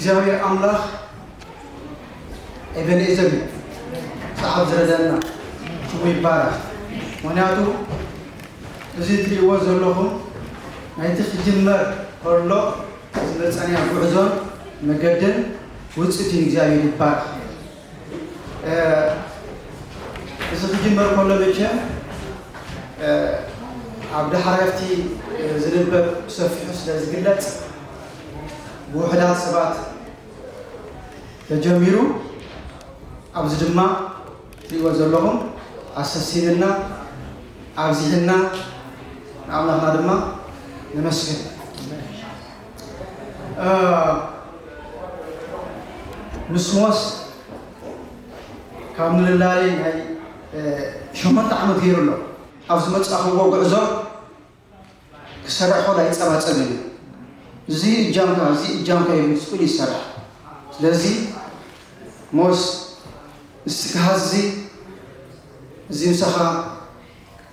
እግዚኣብሔር ኣምላኽ ኤቤኔዘር እዩ፣ ሰዓብ ዝረዳና ሽሙ ይባረኽ። ምክንያቱ እዚ እትሪእዎ ዘለኹም ናይቲ ክጅመር ከሎ ዝመፀናዮ ጉዕዞን መገድን ውፅኢት እዩ። እግዚኣብሔር ይባረኽ። እዚ ክጅመር ከሎ መቸም ኣብ ዳሕራፍቲ ዝንበብ ብሰፊሑ ስለ ዝግለጽ ብውሕዳት ሰባት ተጀሚሩ ኣብዚ ድማ ትሪእዎ ዘለኹም ኣሰሲንና ኣብዚሕና ንኣምላኽና ድማ ነመስግን። ምስ ሞስ ካብ ንልላለ ናይ ሸሞንተ ዓመት ገይሩ ኣሎ። ኣብ ዝመጻእክዎ ጉዕዞ ክሰርሕ ከሎ ኣይጸባጸብን እዩ። እዚ እጃምካ እዚ እጃምካ ኢሉ ስቁል ይሰርሕ። ስለዚ ሞስ እስቲ ክሃዚ እዚ ምሳኻ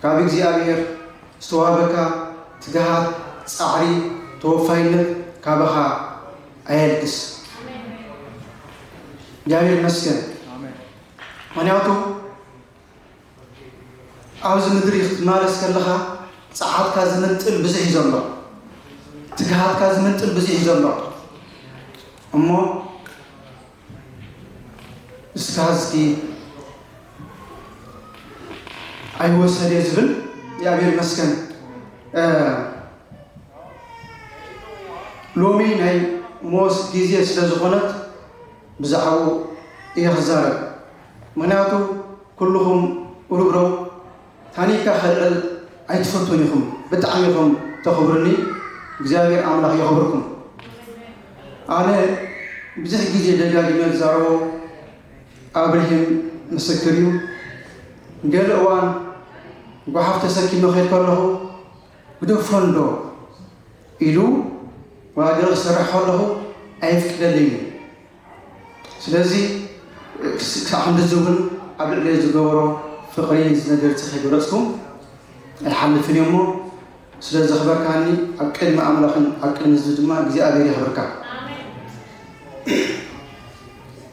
ካብ እግዚኣብሔር ዝተዋህበካ ትግሃት፣ ጻዕሪ፣ ተወፋይነት ካባኻ ኣየልግስ። እግዚኣብሔር ይመስገን። ምክንያቱ ኣብዚ ምድሪ ክትመላለስ ከለኻ ጸዓትካ ዝምንጥል ብዙሕ እዩ ዘሎ፣ ትግሃትካ ዝምንጥል ብዙሕ እዩ ዘሎ። እሞ እስካ እስኪ ኣይወሰደ ዝብል እግዚኣብሔር ይመስገን። ሎሚ ናይ ሞስ ግዜ ስለ ዝኾነት ብዛዕባኡ እየ ክዛረብ። ምክንያቱ ኩልኹም ኡሩብረው ታኒካ ከልዕል ኣይትፈቱን ኢኹም። ብጣዕሚ ኢኹም ተኽብሩኒ። እግዚኣብሔር ኣምላኽ የኽብርኩም። ኣነ ብዙሕ ግዜ ደጋጊመ ዝዛረቦ ኣብርሂም ምስክር እዩ። ገለ እዋን ጓሓፍ ተሰኪመ ከይድ ከለኹ ግደፎ እንዶ ኢሉ ዋላ ገለ ክሰርሕ ከለኹ ኣየፍቅደለይን እዩ። ስለዚ ክሳዕ ክንድዚ እውን ኣብ ልዕለይ ዝገበሮ ፍቕሪ ዝነገርት ከይገለፅኩም ኣይሓልፍን እየ እሞ ስለ ዘኽበርካኒ ኣብ ቅድሚ ኣምላኽን ኣብ ቅድሚ ህዝቢ ድማ እግዚኣብሔር የኽብርካ።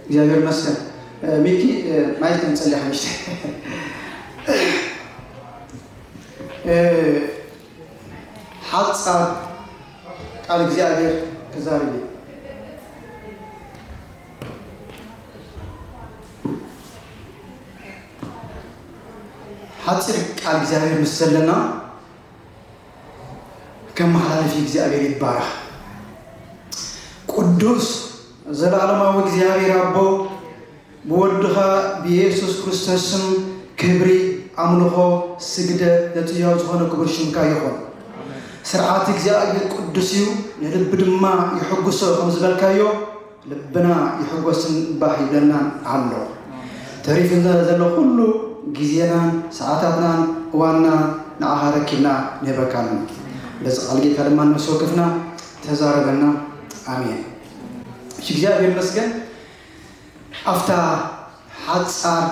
እግዚኣብሔር ይመስገን። ሚኪ ማይክ ከምፀልያ ሓሚሽተ ሓጻር ቃል እግዚኣብሔር ክዛረብ እዩ። ሓጺር ቃል እግዚኣብሔር ምስ ዘለና ከም መሓላለፊ እግዚኣብሔር ይባረኽ። ቅዱስ ዘለዓለማዊ እግዚኣብሔር ኣቦ ብወድኻ ብየሱስ ክርስቶስ ስም ክብሪ፣ ኣምልኾ፣ ስግደት ነቲ ህያው ዝኾነ ክቡር ሽምካ ይኹን። ስርዓት እግዚኣብሔር ቅዱስ እዩ፣ ንልቢ ድማ ይሕጉሶ ከም ዝበልካዮ ልብና ይሕጎስን ባህ ይብለናን ኣሎ። ተሪፉ ዘሎ ኩሉ ግዜናን ሰዓታትናን እዋንና ንዓኻ ረኪብና ንህበካ ኣለና። በዚ ቃል ጌታ ድማ ነፍሲ ወከፍና ተዛረበና። ኣሜን። እሺ፣ እግዚኣብሔር ይመስገን። ኣብታ ሓጻር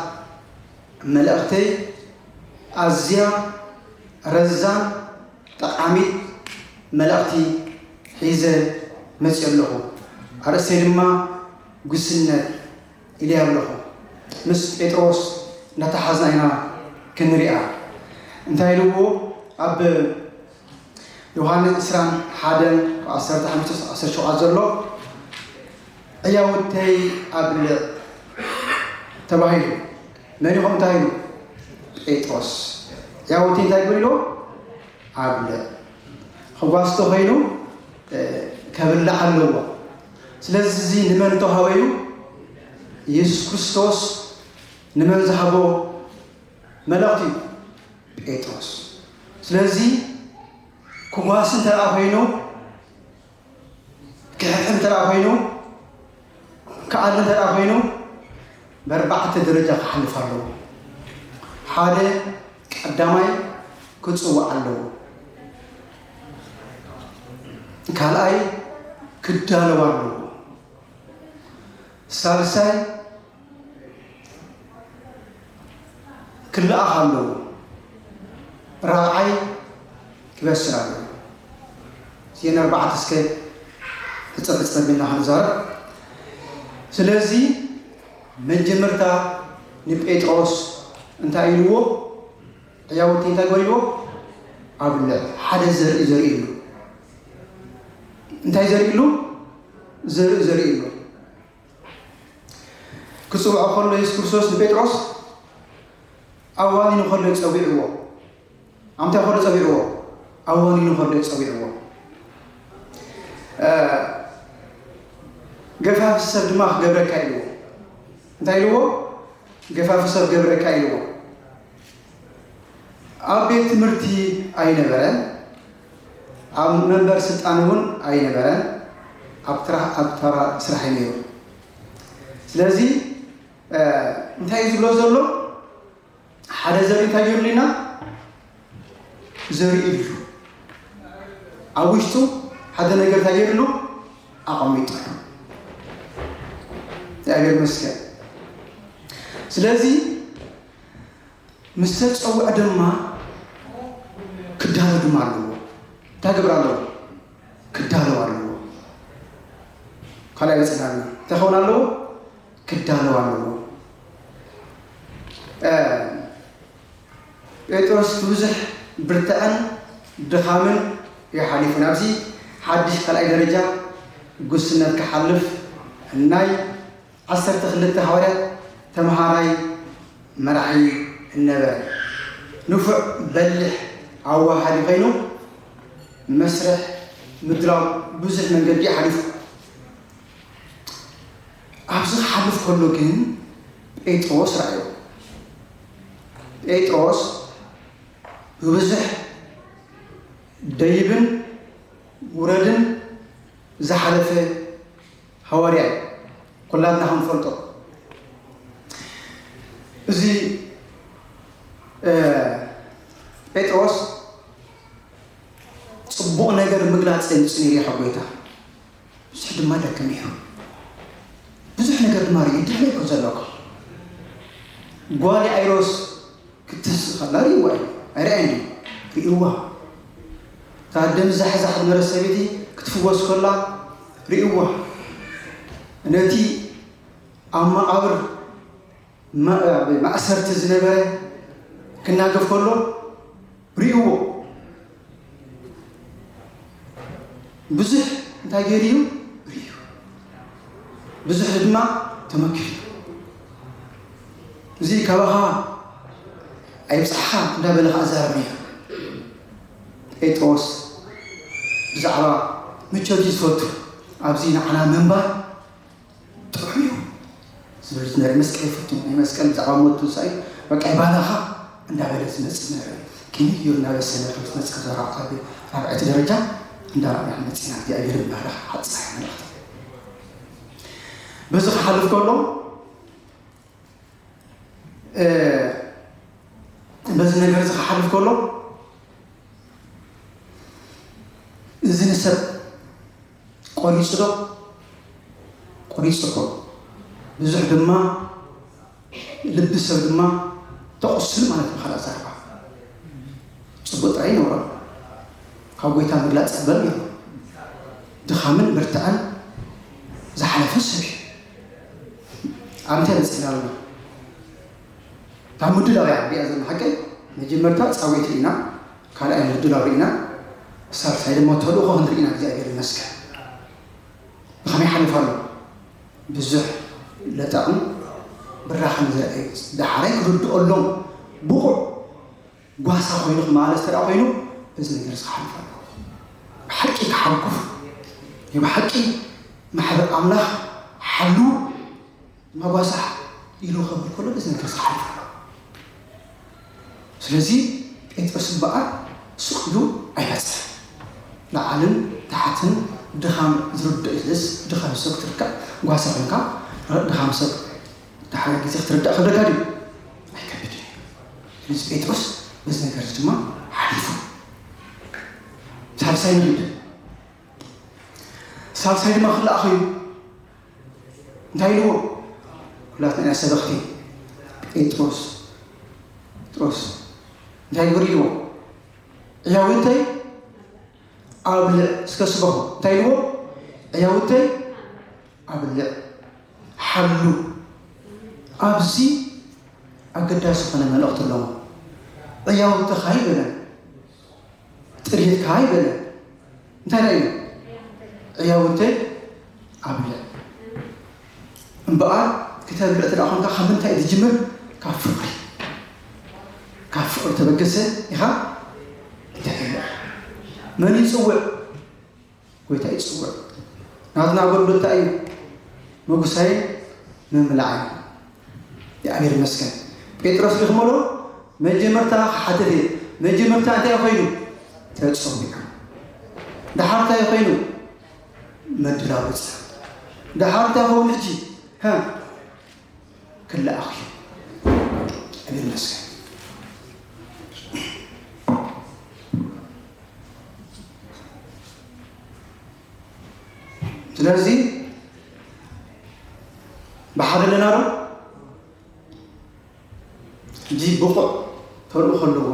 መልእኽተይ ኣዝያ ረዛን ጠቓሚት መልእኽቲ ሒዘ መፅእ ኣለኹ። ኣርእስተይ ድማ ጉስነት ኢለ ኣለኹ። ምስ ጴጥሮስ እናተሓዝና ኢና ክንሪኣ። እንታይ ኢልዎ ኣብ ዮሃንስ ዕስራን ሓደን ዓሰርተ ሓሙሽተ ዓሰርተ ሸውዓተ ዘሎ ዕያውተይ ኣብልዕ ተባሂሉ። መን ኢኹም እንታይ ኢሉ? ጴጥሮስ። ዕያውተይ እንታይ ግበር ኢልዎ? ኣብልዕ። ክጓስቶ ኮይኑ ከብልዕ ኣለዎ። ስለዚ እዚ ንመን ተዋህበ እዩ? ኢየሱስ ክርስቶስ ንመን ዝሃቦ መልእኽቲ እዩ? ጴጥሮስ። ስለዚ ክጓስ እንተ ደኣ ኮይኑ ክሕሕም እንተ ደኣ ኮይኑ ክኣሊ እንተ ደኣ ኮይኑ ብኣርባዕተ ደረጃ ክሓልፍ ኣለዎ። ሓደ ቀዳማይ ክጽዋዕ ኣለዎ። ካልኣይ ክዳለዋ ኣለዎ። ሳልሳይ ክለኣኽ ኣለዎ። ራብዓይ ክበስር ኣለዎ። እዚአን ኣርባዕተ እስከ ሕፅር ሕፅር ቢልና ክንዛረብ። ስለዚ መጀመርታ ንጴጥሮስ እንታይ ኢልዎ? ሕያውቲ እንታይ ገይርዎ? ኣብልዕ። ሓደ ዘርኢ ዘርእሉ። እንታይ ዘርእሉ? ዘርኢ ዘርእሉ። ክጽውዖ ከሎ የሱስ ክርስቶስ ንጴጥሮስ ኣዋኒኑ ከሎ ጸዊዕዎ። ኣምታይ ከሎ ጸዊዕዎ? ኣዋኒኑ ከሎ ጸዊዕዎ። እ፣ ገፋፊ ሰብ ድማ ክገብረካ ኢልዎ። እንታይ ኢልዎ? ገፋፊ ሰብ ገብረካ ኢልዎ። ኣብ ቤት ትምህርቲ ኣይነበረን፣ ኣብ መንበር ስልጣን እውን ኣይነበረን፣ ኣብ ትራ-፣ ኣብ ተራ ስራሕ እዩ ነይሩ። ስለዚ፣ እ፣ እንታይ እዩ ዝብሎ ዘሎ? ሓደ ዘርኢ እንታይ ገይሩልና? ዘርኢ ኢሉ ኣብ ውሽጡ ሓደ ነገር እንታይ ገይሩሉ? ኣቐሚጡ። እግዚኣብሔር ይመስገን። ስለዚ ምስ ተጸውዐ ድማ ክዳሎ ድማ ኣለዎ። እንታይ ክገብር ኣለዎ? ክዳሎ ኣለዎ። ካልኣይ በጽናና እንታይ ክኸውን ኣለዎ? ክዳሎ ኣለዎ። እ፣ ጴጥሮስ ብዙሕ ብርትዐን ድኻምን እዩ ሓሊፉ ናብዚ ሓድሽ ካልኣይ ደረጃ ጉስነት ክሓልፍ ናይ ዓሰርተ ክልተ ሃዋርያት ተምሃራይ መራሒ ነበረ። ንፉዕ በሊሕ ኣዋሃዲ ኮይኑ መስርሕ ምድላው ብዙሕ መንገዲ ሓሊፉ። ኣብዚ ክሓልፍ ከሎ ግን ጴጥሮስ ረኣዮ። ጴጥሮስ ብብዙሕ ደይብን ውረድን ዝሓለፈ ሃዋርያ እዩ። ኩላትና ክንፈልጦ። እዚ፣ እ፣ ጴጥሮስ ጽቡቕ ነገር ምግላጽ የምጽእ ነይሩ ካብ ጎይታ። ብዙሕ ድማ ደክም ነይሩ። ብዙሕ ነገር ድማ ርእዩ። እንታይ እኮ ዘለኹ? ጓል ያኢሮስ ክትስእ ከላ ርእይዋ እዩ። ኣይረኣየን ድዩ? ርእይዋ። እታ ደም ዛሕዛሕ ዝነበረት ሰበይቲ ክትፍወስ ከላ ርእይዋ። ነቲ ኣብ መቓብር ማ-፣ ኣብ ማእሰርቲ ዝነበረ ክናገፍ ከሎ ርእይዎ። ብዙሕ እንታይ ገይሩ እዩ? ርእዩ። ብዙሕ ድማ ተመኪሩ። እዚ ካባኻ ኣይብጻሕኻ እንዳበለ ኸዓ ዛረብ ነይሩ። ጴጥሮስ ብዛዕባ ምቾት እዩ ዝፈቱ። ኣብዚ ንዓና ምንባር ጥዑም እዩ ዝብል ዝነበረ መስቀል ይፈቱ። ናይ መስቀል ብዛዕባ ሞት ትንሳኤ በቃ ይባላኻ እንዳበለ ዝመጽእ ነበረ። ከመይ ገይሩ እናበሰለ ከም ዝመጽእ ዘራ ኣብ ራብዐይቲ ደረጃ እንዳረኣና መጺና እግዚኣብሔር ይባረኽ። ሓጻይ መልእኽቲ በዚ ክሓልፍ ከሎ፣ እ፣ በዚ ነገር እዚ ክሓልፍ ከሎ እዚ ንሰብ ቆሪጹ ዶ? ቆሪጹ እኮ። ብዙሕ ድማ ልቢ ሰብ ድማ ተቑስል ማለት ብኻልእ ኣዛርባ። ጽቡቕ ጥራይ ይነብሮ። ካብ ጎይታ ምግላጽ ጸበል ነይሩ። ድኻምን ብርትዐን ዝሓለፈ ሰብ እዩ። ኣብ እንታይ በጺሕና ኣለና? ካብ ምድላው እያ ንሪኣ ዘለና ሓቀይ። መጀመርታ ጻውዒት ርኢና፣ ካልኣይ ምድላው ርኢና፣ ሳልሳይ ድማ ተልእኾ ክንርኢ ኢና። እግዚኣብሔር ይመስገን። ብኸመይ ሓሊፉ ኣሎ? ብዙሕ ለጠቕን ብራኸን ዘርአዩ፣ ደሓራይ ክርድኦሎም ብቑዕ ጓሳ ኮይኑ ክመላለስ ተደኣ ኮይኑ፣ በዚ ነገር እዚ ክሓልፍ ኣለዎ። ብሓቂ ክሓልኩፍ፣ ብሓቂ ማሕበር ኣምላኽ ሓልዉ፣ መጓሳሕ ኢሉ ክብል ከሎ፣ በዚ ነገር እዚ ክሓልፍ ኣለዎ። ስለዚ ጴጥሮስ እምበኣር ስቕ ኢሉ ኣይበጽሐን። ላዕልን ታሕትን ድኻም ዝርድእ፣ ስለዚ ድኻም ሰብ ክትርዳእ፣ ጓሳ ኮይንካ ድኻም ሰብ ድሓር ግዜ ክትርዳእ ከብደካ ድዩ? ኣይከብድን እዩ። ስለዚ ጴጥሮስ በዚ ነገር እዚ ድማ ሓሊፉ። ሳልሳይ ንኺድ። ሳልሳይ ድማ ክልኣኽ እዩ። እንታይ ኢልዎ? ኩላትና ኢና ሰበኽቲ። ጴጥሮስ፣ ጴጥሮስ እንታይ ግበር ኢልዎ? ዕያውተይ ኣብልዕ። እስከ ስበኹ። እንታይ ኢልዎ? ዕያውተይ ኣብልዕ። ሓሉ። ኣብዚ ኣገዳሲ ዝኾነ መልእኽቲ ኣለዎ። ዕያውትኻ ኣይበለን፣ ጥሪትካ ኣይበለን። እንታይ ኢሉ? ዕያውተይ ኣብልዕ። እምበኣር ክተብልዕ እንተ ደኣ ኾንካ ካብ ምንታይ እዩ ዝጅምር? ካብ ፍቕሪ። ካብ ፍቕሪ ተበገሰ ኢኻ እተብልዕ። መን ይጽውዕ? ጎይታ ይጽውዕ። ናትና ኣገልግሎት እንታይ እዩ? ምጉሳይ ምምላዓይ። እግዚኣብሔር ይመስገን። ጴጥሮስ ዲኽሞ ዶ? መጀመርታ ክሓትት እየ። መጀመርታ እንታይ ኮይኑ? ተጸዊዑ። ደሓር እንታይ ኮይኑ? መድላው ጸ-፣ ደሓር እንታይ ኮይኑ ሕጂ? ሃ? ክለኣኽ እዩ። እግዚኣብሔር ይመስገን። ስለዚ ብሓደ ኣለና ዶ? እዚ ብቑዕ ተልእኾ ኣለዎ።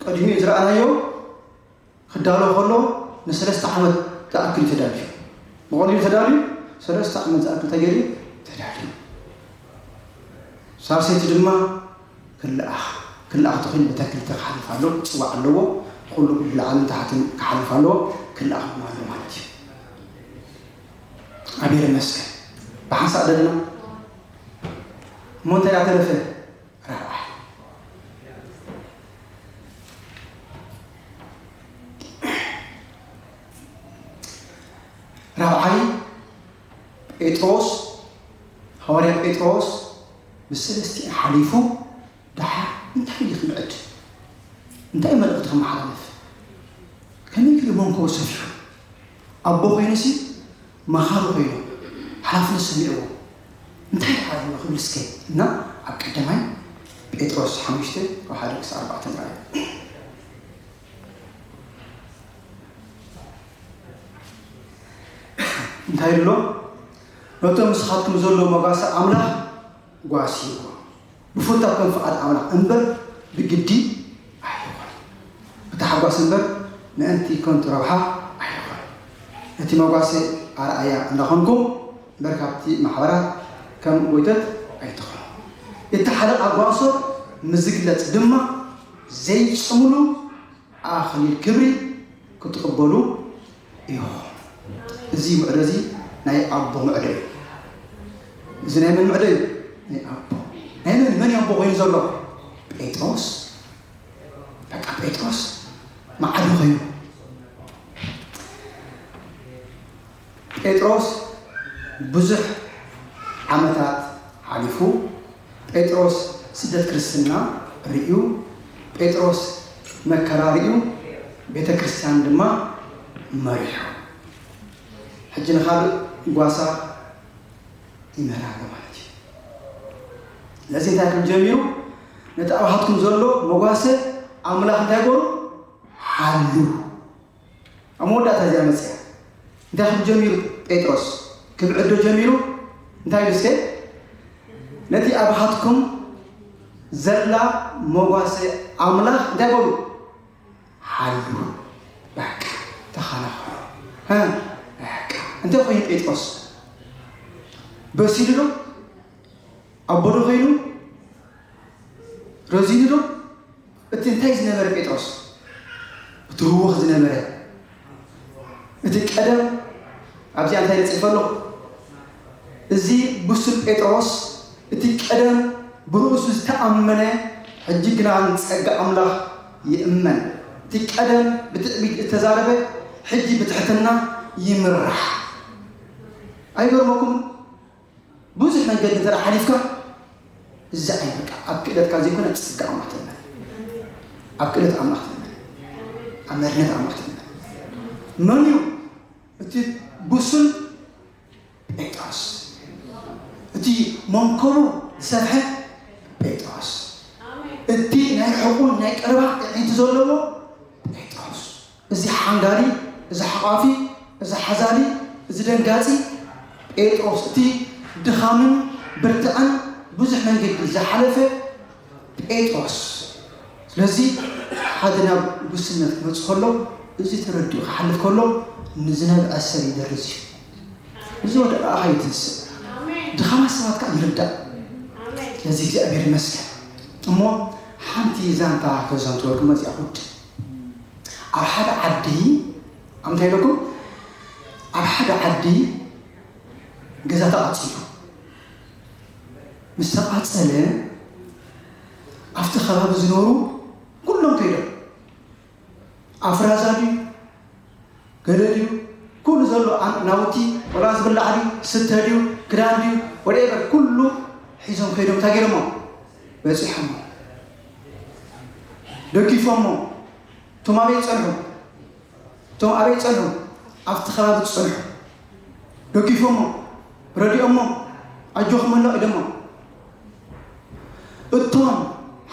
ቀዲሙ ዝረኣናዮ ክዳሎ ከሎ ንሰለስተ ዓመት ዝኣክል እዩ ተዳልዩ። ብቐሊሉ ተዳልዩ፣ ሰለስተ ዓመት ዝኣክል ተገይሩ ተዳልዩ። ሳልሰይቲ ድማ ክለኣኽ፣ ክለኣኽ ተኾይኑ ብተክልተ ክሓልፍ ኣለዎ፣ ክጽዋዕ ኣለዎ። ኩሉ ብላዕልን ታሕትን ክሓልፍ ኣለዎ፣ ክለኣኽ ድማ ኣሎ ማለት እዩ። ኣቤረ መስገን ብሓንሳእ ዘለና እሞ እንታይ ደኣ ተረፈ? ራብዓይ፣ ራብዓይ ጴጥሮስ፣ ሃዋርያ ጴጥሮስ ብሰለስቲኡ ሓሊፉ ደሓር እንታይ ኢሉ ክምዕድ? እንታይ መልእኽቲ ክመሓላለፍ? ከመይ ክርኢ መንኮ ሰፊሑ? ኣቦ ኮይኑሲ መኻሪ ኮይኑ ሓላፍነት ሰሚዕዎ እንታይ ደኣ ኢሉ ክብል እስከ እና ኣብ ቀዳማይ ጴጥሮስ ሓሙሽተ ካብ ሓደ ክሳብ ኣርባዕተ ንርኣዮ። እንታይ ኢሉ ኣሎ? ነቶም ንስኻትኩም ዘሎ መጓሰ ኣምላኽ ጓስይዎ። ብፍታው ከም ፍቓድ ኣምላኽ እምበር ብግዲ ኣይኮነን። ብታሕጓስ እምበር ምእንቲ ከንቱ ረብሓ ኣይኮነን። ነቲ መጓሰ ኣርኣያ እንዳኾንኩም እምበር ካብቲ ማሕበራት ከም ጎይተት ኣይትኾኑ። እቲ ሓለቓ ጓሶ ምስ ዝግለጽ ድማ ዘይጽምሉ ኣኽሊል ክብሪ ክትቕበሉ ኢኹም። እዚ ምዕዶ እዚ ናይ ኣቦ ምዕዶ እዩ። እዚ ናይ መን ምዕዶ እዩ? ናይ ኣቦ። ናይ መን፣ መን እዩ ኣቦ ኮይኑ ዘሎ? ጴጥሮስ። በቃ ጴጥሮስ ማዕዶ ኮይኑ። ጴጥሮስ ብዙሕ ዓመታት ሓሊፉ። ጴጥሮስ ስደት ክርስትና ርእዩ። ጴጥሮስ መከራ ርእዩ። ቤተ ክርስቲያን ድማ መሪሑ። ሕጂ ንኻልእ ጓሳ ይመራ ኣሎ ማለት እዩ። ስለዚ እንታይ ክብል ጀሚሩ? ነቲ ኣብሃትኩም ዘሎ መጓሰ ኣምላኽ እንታይ ገሩ? ሓሉ። ኣብ መወዳእታ እዚኣ መጽያ እንታይ ክብል ጀሚሩ? ጴጥሮስ ክምዕዶ ጀሚሩ። እንታይ ኢሉ እስከ? ነቲ ኣብሃትኩም ዘላ መጓሰ ኣምላኽ እንታይ በሉ? ሓሉ። በቃ ተኸናኸኑ። እ፣ በቃ እንታይ ኮይኑ ጴጥሮስ? በሲሉ ዶ? ኣቦ ዶ ኮይኑ? ረዚኑ ዶ? እቲ እንታይ ዝነበረ ጴጥሮስ? እቲ ህውኽ ዝነበረ። እቲ ቀደም ኣብዚኣ እንታይ ይጽሕፍ ኣለኹ? እዚ ብሱል ጴጥሮስ እቲ ቀደም ብርእሱ ዝተኣመነ፣ ሕጂ ግና ንጸጋ ኣምላኽ ይእመን። እቲ ቀደም ብትዕቢት እተዛረበ፣ ሕጂ ብትሕትና ይምራሕ። ኣይገርመኩም? ብዙሕ መንገዲ እንተ ደኣ ሓሊፍካ፣ እዚ ዓይን በቃ ኣብ ክእለትካ ዘይኮነ፣ ኣብ ጸጋ ኣምላኽ ተመን። ኣብ ክእለት ኣምላኽ ተመን። ኣብ መሪሕነት ኣምላኽ ተመን። መን እዩ እቲ ብሱል? ጴጥሮስ። እቲ መንኮቡ ዝሰፍሐ ጴጥሮስ። እቲ ናይ ሕቑን ናይ ቀረባ ኣዒንቲ ዘለዎ ጴጥሮስ። እዚ ሓንጋሪ፣ እዚ ሓቋፊ፣ እዚ ሓዛሊ፣ እዚ ደንጋጺ ጴጥሮስ፣ እቲ ድኻምን ብርትዐን ብዙሕ መንገዲ ዝሓለፈ ጴጥሮስ። ስለዚ ሓደ ናብ ጉስነት ክመጽእ ከሎ፣ እዚ ተረዲኡ ክሓልፍ ከሎ፣ ንዝነብዐ ሰብ ይደርዝ እዩ። እዚ ወደቐ ከይትንስእ፣ ድኻማት ሰባት ከዓ ይርዳእ። ስለዚ እግዚኣብሔር ይመስገን። እሞ ሓንቲ ዛንታ ከዛንትወልኩም እዚኣ ውድ ኣብ ሓደ ዓዲ ኣምታይ ኢለኩም ኣብ ሓደ ዓዲ ገዛ ተቓፂሉ ምስ ተቓፀለ ኣብቲ ከባቢ ዝነብሩ ኩሎም ከይዶም ኣፍራዛ ድዩ ገለ ድዩ ኩሉ ዘሎ ናውቲ ወላ ዝብላዕ ድዩ ስተ ድዩ ክዳን ድዩ ወደበር ኩሉ ሒዞም ከይዶም እንታይ ገይሮሞ በፂሖሞ ደጊፎሞ እቶም ኣበይ ፀንሑ እቶም ኣበይ ፀንሑ ኣብቲ ከባቢ ዝፀንሑ ደጊፎሞ ረዲኦሞ ኣጆኹም ኣሎ ኢሎሞ እቶም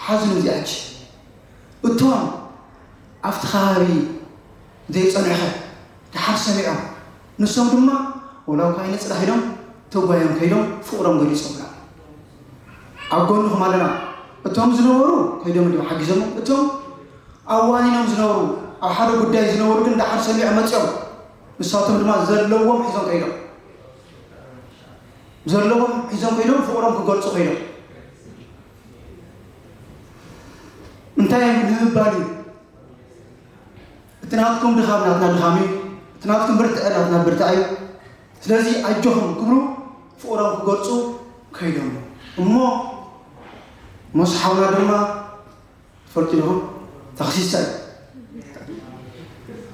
ሓዝኑ እዚኣች እቶም ኣብቲ ከባቢ ዘይጸንሐ ደሓር ሰሚዖም ንሶም ድማ ወላ እኳ ይነ ጽላሕ ኢሎም ተጓዮም ከይዶም ፍቕሮም ገሊጾምና ኣብ ጎንኹም ኣለና እቶም ዝነበሩ ከይዶም እዮም ሓጊዞም እቶም ኣዋኒኖም ዝነበሩ ኣብ ሓደ ጉዳይ ዝነበሩ ግን ደሓር ሰሚዖም መጺኦም ንሳቶም ድማ ዘለዎም ሒዞም ከይዶም ዘለዎም ሒዞም ከይዶም ፍቕሮም ክገልጹ ከይዶም እንታይ ንምባል እዩ እቲ ናትኩም ድኻም ናትና ድኻም እዩ እቲ ናትኩም ብርትዐ ናትና ብርትዐ እዩ ስለዚ ኣጆኹም ክብሉ ፍቕሮም ክገልጹ ከይዶም እሞ ሞስ ሓውና ድማ ትፈልጡ ኢኹም ተኸሲሳ እዩ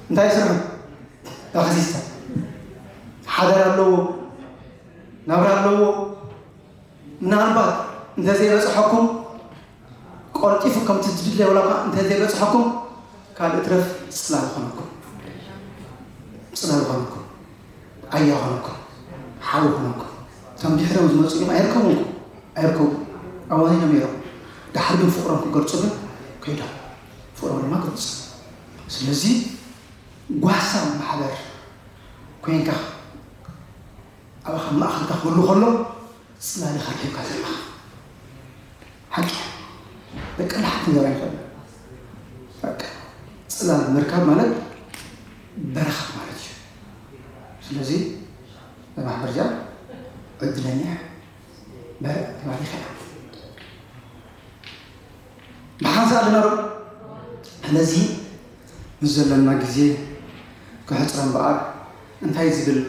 እንታይ ይስርሑ ተኸሲሳ ሓደር ኣለዎ ናብራ ኣለዎ ምናልባት እንተዘይበፅሐኩም ቆልጢፉ ከምቲ ዝድለ ወላ እንተዘይበፅሐኩም ካልእ ትረፍ ፅላል ኾነኩም ፅላል ኾነኩም ኣያ ኾነኩም ሓዊ ኾነኩም እቶም ድሕሮም ዝመፁ እዮም ኣይርከቡንኩም ኣይርከቡ ኣዋኒኖም ነይሮም ድሓር ግን ፍቅሮም ክገልፁ ግን ከይዶም ፍቅሮም ድማ ገልፁ ስለዚ ጓሳ ማሕበር ኮይንካ ኣብ ማእኸልካ ክህሉ ከሎ ፅላልኻ ርሒብካ ዘለኻ ሓቂ በቃ ንሓንቲ ነገር ኣይኮነ በቃ ፅላል ምርካብ ማለት በረኸት ማለት እዩ ስለዚ በማሕበር እዚኣ ዕድለኛ በረ ተባሪኸ ኢና ብሓንሳእ ኣለና ዶ ስለዚ ምስ ዘለና ግዜ ክሕፅሮ እምበኣር እንታይ ዝብል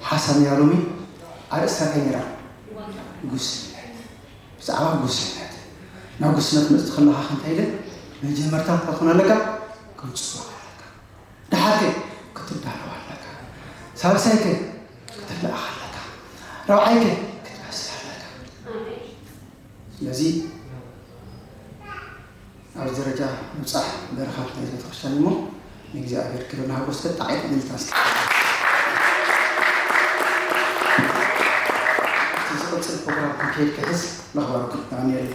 ሓሳብ ነይራ ሎሚ ኣርእስታ እንታይ ነይራ ጉስነት ብዛዕባ ጉስነት ናብ ጉስነት መፅእ ከለካ እንታይ ኢለ መጀመርታ እንታይ ትኾን ኣለካ ክምፅእ ኣለካ ደሓርከ ክትዳለዋ ኣለካ ሳልሳይከ ክትለኣኻ ኣለካ ራብዓይከ ክትበስል ኣለካ ስለዚ ኣብዚ ደረጃ ምብፃሕ በረኸት ናይ ቤተክርስትያን እሞ ንእግዚኣብሔር ክብር ንሃጎስ ከጣዓይት እልልታ እስኪ እቲ ዝቕፅል ፕሮግራም ክንከይድ ክሕዝ ነኽባርኩም ኣሜን